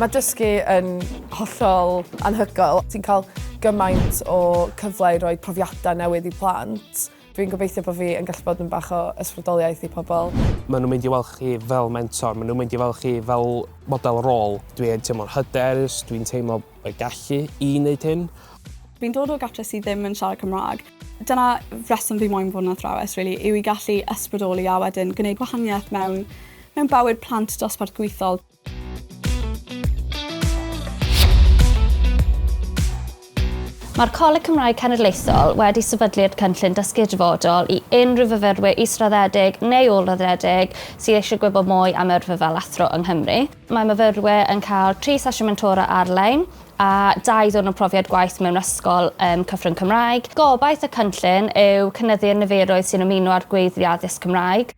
Mae dysgu yn hollol anhygoel. Ti'n cael gymaint o cyfle i roi profiadau newydd i plant. Dwi'n gobeithio bod fi yn gallu bod yn bach o ysbrydoliaeth i pobl. Maen nhw'n mynd i weld chi fel mentor, maen nhw'n mynd i weld chi fel model rôl. Dwi'n teimlo'n hyderus, dwi'n teimlo y gallu i wneud hyn. Fi'n dod o gartre sydd ddim yn siarad Cymraeg. Dyna reswm fi moyn fod yn athrawes, really, yw i gallu ysbrydoli a wedyn gwneud gwahaniaeth mewn, mewn bywyd plant dosbarth gweithiol. Mae'r Coleg Cymraeg Cenedlaethol wedi sefydlu'r cynllun Dysgu Dyfodol i unrhyw fyfyrwyr israddedig neu ôl-raddedig sydd eisiau gwybod mwy am yrfa fel athro yng Nghymru. Mae myfyrwyr yn cael tri sesiwn mentora ar-lein a dau ddiwrnod profiad gwaith mewn ysgol um, cyfrwng Cymraeg. Gobaith y cynllun yw cynyddu'r niferoedd sy'n ymuno â'r gweithlu addysg Cymraeg.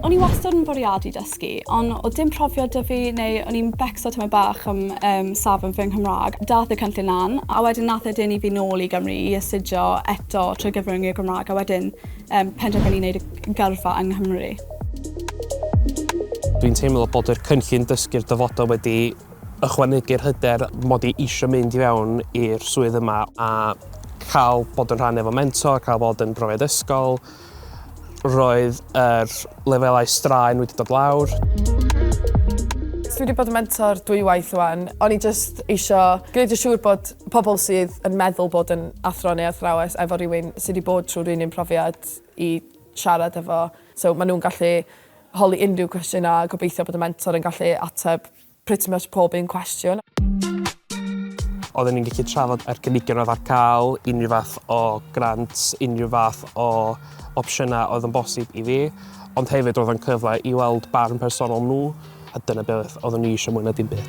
O'n i wastad yn bwriadu dysgu, ond oedd dim profiad 'da fi neu o'n i'n becso tymed bach am um, safon fy Nghymraeg. Dath y cynllun lan, a wedyn nath e denu fi nôl i Gymru i astudio eto trwy gyfrwng y Gymraeg, a wedyn um, penderfynu wneud y gyrfa yng Nghymru. Dwi'n teimlo bod yr cynllun dysgu'r dyfodol wedi ychwanegu'r hyder mod i eisiau mynd i fewn i'r swydd yma a cael bod yn rhan efo mentor, cael bod yn brofiad ysgol. Roedd yr lefelau straen wedi dod lawr. Dwi wedi bod yn mentor dwywaith wan. O'n i jyst eisiau gwneud yn siŵr bod pobl sydd yn meddwl bod yn athro neu athrawes efo rhywun sydd wedi bod trwy'r un un profiad i siarad efo. So maen nhw'n gallu holi unrhyw cwestiynau a gobeithio bod y mentor yn gallu ateb pretty much pob un cwestiwn. Oedden ni'n gallu trafod yr gynigion oedd ar cael, unrhyw fath o grant, unrhyw fath o opsiynau oedd yn bosib i fi, ond hefyd roedd o'n cyfle i weld barn personol nhw, a dyna beth oeddwn i eisiau mwy na dim byd.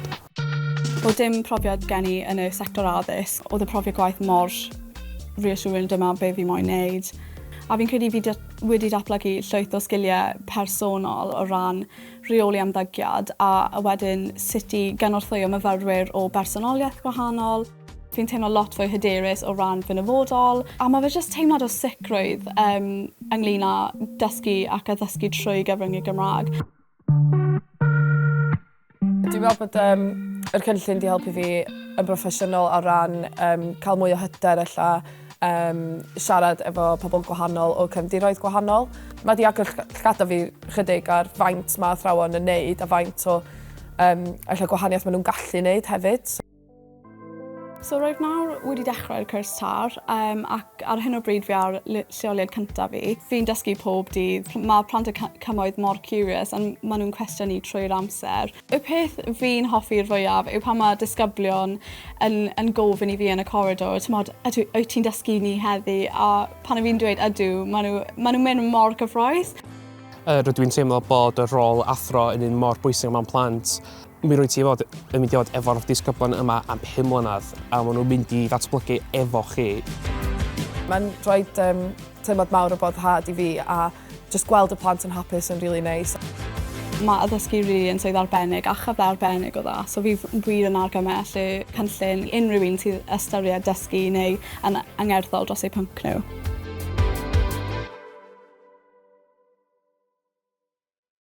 Oedd dim profiad gen i yn y sector addysg, oedd y profiad gwaith mor reassuring dyma be fi moyn neud. A fi'n credu fi wedi datblygu llwyth o sgiliau personol o ran rheoli ymddygiad a wedyn sut i gynorthwyo myfyrwyr o bersonoliaeth gwahanol. Fi'n teimlo lot fwy hyderus o ran fy nyfodol a mae fe jyst teimlad o sicrwydd um, ynglyn â dysgu ac addysgu trwy gyfrwng y Gymraeg. Dwi'n meddwl bod um, yr cynllun wedi helpu fi yn broffesiynol o ran um, cael mwy o hyder ella, um, siarad efo pobl gwahanol o cefndiroedd gwahanol. Mae wedi agor llgada fi chydig ar faint mae athrawon yn neud a faint o um, ella gwahaniaeth maen nhw'n gallu neud hefyd. So rwyf nawr wedi dechrau'r cwrs TAR um, ac ar hyn o bryd fi ar lleoliad cyntaf fi. Fi'n dysgu pob dydd. Mae plant y cymoedd mor curious a maen nhw'n cwestiynu trwy'r amser. Y peth fi'n hoffi'r fwyaf yw pan mae disgyblion yn, yn gofyn i fi yn y coridor, timod, ydw, wyt ti'n dysgu ni heddi? A pan fi'n dweud ydw, maen nhw, maen nhw'n mynd mor gyffroes. Rydw i'n teimlo bod y rôl athro yn un mor bwysig mewn plant. Mi rwyt ti fod yn mynd i fod efo'r disgyblion yma am 5 mlynedd a maen nhw'n mynd i ddatblygu efo chi. Mae'n rhoi um, teimlad mawr o boddhad i fi a just gweld y plant yn hapus yn really nice. Mae addysgu rili yn swydd arbennig a chyfle arbennig o dda, so fi wir yn argymell y cynllun i unrhyw un sydd ystyried dysgu neu yn angerddol dros eu pwnc nhw.